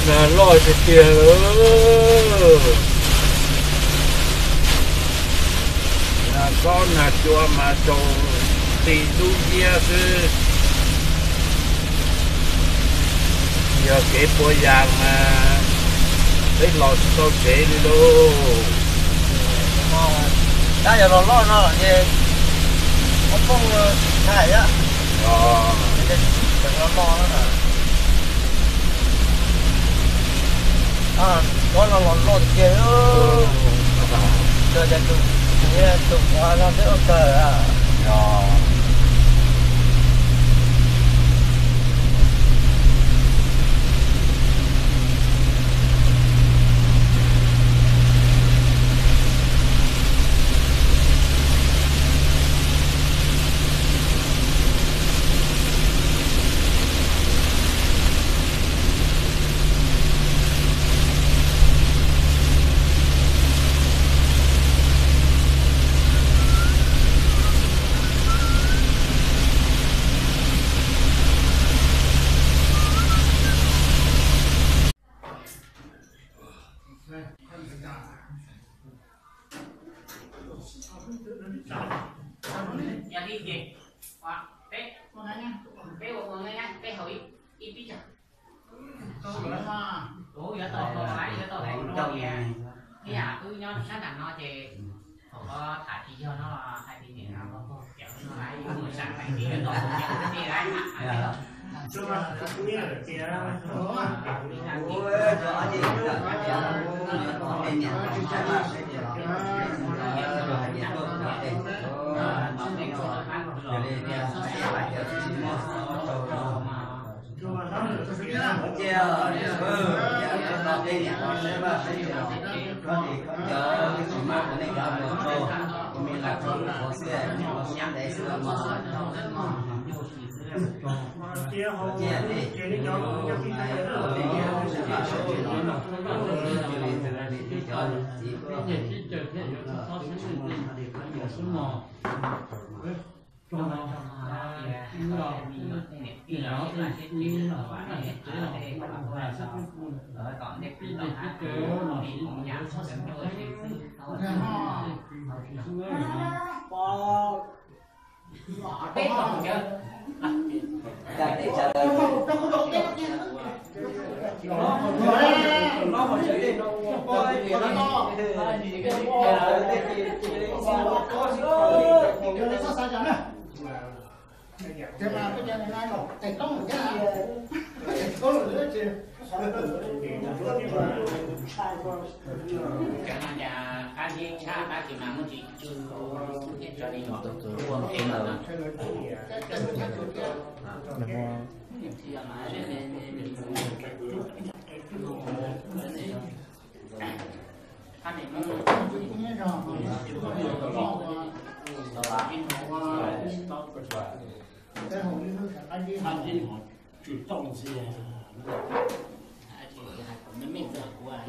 Loj tiag tiag. Nag xob nag cua mas tsaus nti dub nciab xwb. Yog kev puas yas mas peb los tsis tau tsev li lauj. Tab yog los loj no ces poob poob tsis tshai thiab. Los loj loj na. Koj no los loj tiag tiag. Tus tus tus no twb ua kawg. Yog li ces peb, peb ua ua na, peb haus ib pib tso. Kuv yuav tau haus, yuav tau haus no tias, ib yam wb nyob sab nram no ces thaum ko tham tsis yog no los hais tias niam no koj cawv no lawm, yuav mus sam hais tias yuav tau haus cawv tiag lawm.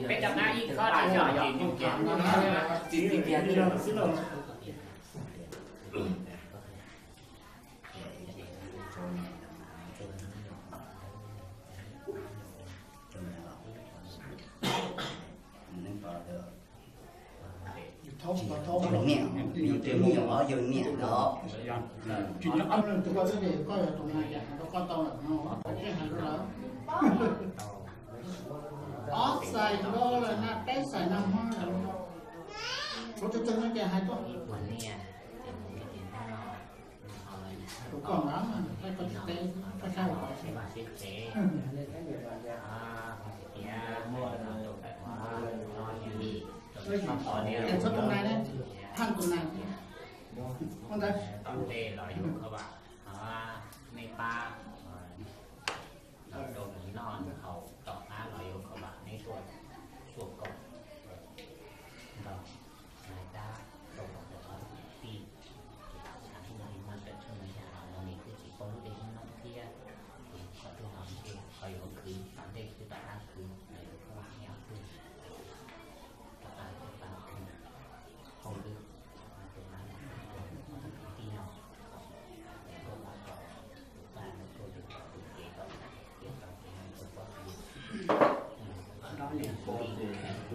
Peb cov nab ib khob tsis yog yog. Yus niam, yus niam os, yus niam os. Ob xais dua lawm na, peb xais na hmo lawm. Kuv tus twg no ces hais tuaj. Kuv kom mas, koj tsis teb, koj saib ua tau. Txhob tus nai ne, thaj tus nai. Ua ntawd. Nej pab los rau nws noj nws haus, tom qab los yuav kho vam neb tuaj, tuaj koom nrog nais tab rau kom tau qhov tij. Ces thaum xav txog li no tawm tshuaj no yog no nws kuj tsis paub lub dej lub noob thiab. Ces qhov twg los ntshe qhov yuav khwv tom ntej khwv tom qab khwv los yuav kho vam neb ob tug. Tom qab tom qab khwv hauj lwm, tus qab tus kwv tij no, tus qab tus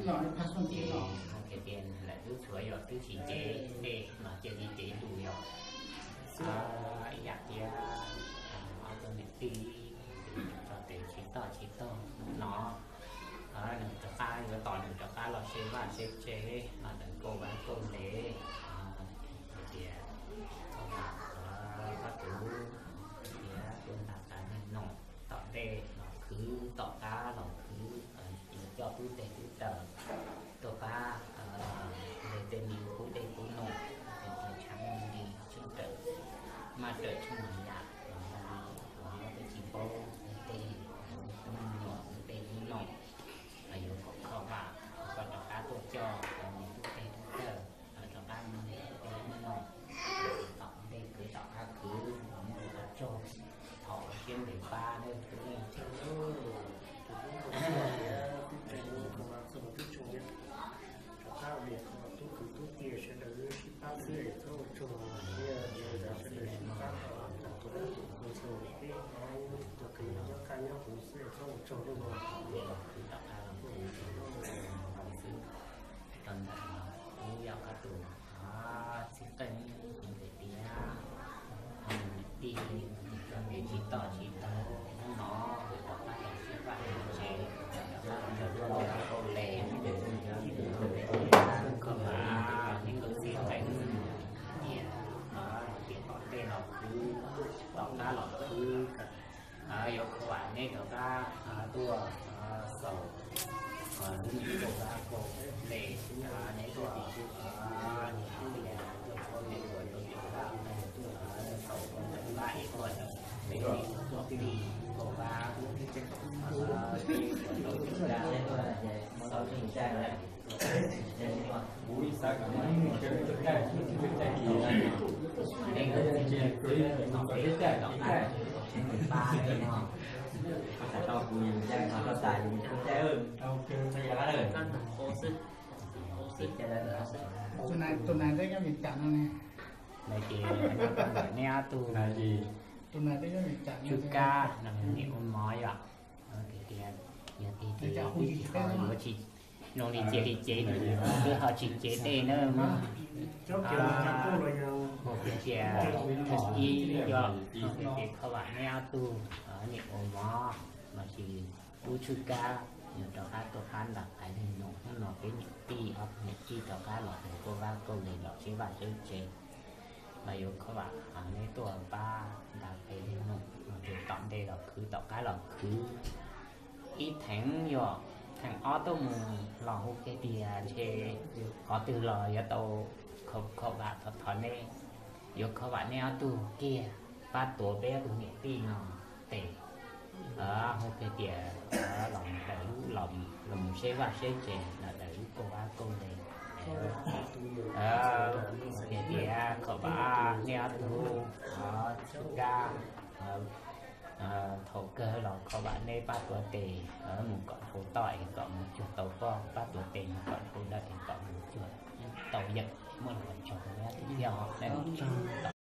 Ces hais tias lawv twb txhua yog twb tsis cev dej los cia li cev lus yog ib yam tias ob tug niam tij tso tes tsis toj tsis tog no, nws rov qab yuav tos nws rov qab los seb vaj seb tsev los ntawm kauj vab kauj npe. Hais tias koj tus, hais tias tus ntas tas neeg no tom ntej los khwv tom qab los khwv, yuav coj tub teg tub taws tuaj pab nte tej me kub dej kub no, hais tias tshav ntuj nti tsheej rawm, maj rawm tsheej yam, peb tsis paub tej tub nyuam tej tub no, yuav kom koj vam, koj rov qab tuaj coj nws tub teg tub taws rov qab nte tej tub no, tom ntej khwv tom qab khwv, muaj ua tsaug, thov ua siab ntev pab nawb tub. Rov qab ua niam tub kwv tub tij sawv daws sib pab xwb es txhob ua tsaug, sawv daws sib pab tau tus dab tus qhua txhua peb tus kws nyob kaj nyob huv xwb es txhob ua tsaug lawm. Rau ntawm kuv yog koj tus txiv qeej hais tias tij tsis toj tsis taug hnub no rov qab los seb vaj seb tsev, rov qab los nrog luag ua kauj les, koj mam li nkawd txiv qeej tias, tias tom ntej los khwv, tom qab los khwv, yuav kho vam neb rov qab tuaj xaus lub niag kauj vab kauj npe, neb tuaj, tuaj txhua tus tuaj txhua tus, xaus kauj vab es tuaj, peb tuaj tij kauj vab, tau tsis da, xaus tsis da. Tus nais ntawd nyob vim cas no ne? Lawv ces neb ob tug, tus nais nyob vim cas, Tswj Kab no niam ua mov yom, tias yog tiag ces twb tsis ho yuav tsis, zoo li cia li cev, twb ho tsis cev dej na mog. Mus tias tias thaum ib yog ces kho vam neb ob tug niam ua mov, los sis tub Tswj Kab yuav rov qab tuaj pab ntas qais li no, hnub no peb niam tij ob tug niam tij rov qab los ua kauj vab kauj les los seb vaj seb tsev, los yuav kho vam neb tuaj pab ntas qais li no, los tom ntej los khwv tom qab los khwv. Ib theem yog theem ob tuaj mus los hu kiag tias ntshe qhov twg los yuav tau kho vam thov thov neb, yuav kho vam neb ob tug kiag pab tuav peb ob tug niam tij no tes, hu kiag tias los daws lub, los mus seb vaj seb tsev, los daws lub kauj vab kauj npe. Hu kiag tias kho vam neb ob tug, Tswj Kab, thaum kawg los kho vam neb pab tuav tes mus kom dhau toj es kom mus cuag tau poj, pab tuav tes mus kom dhau dawm es kom mus cuag tau yawm, muaj lus ua tsaug thiab.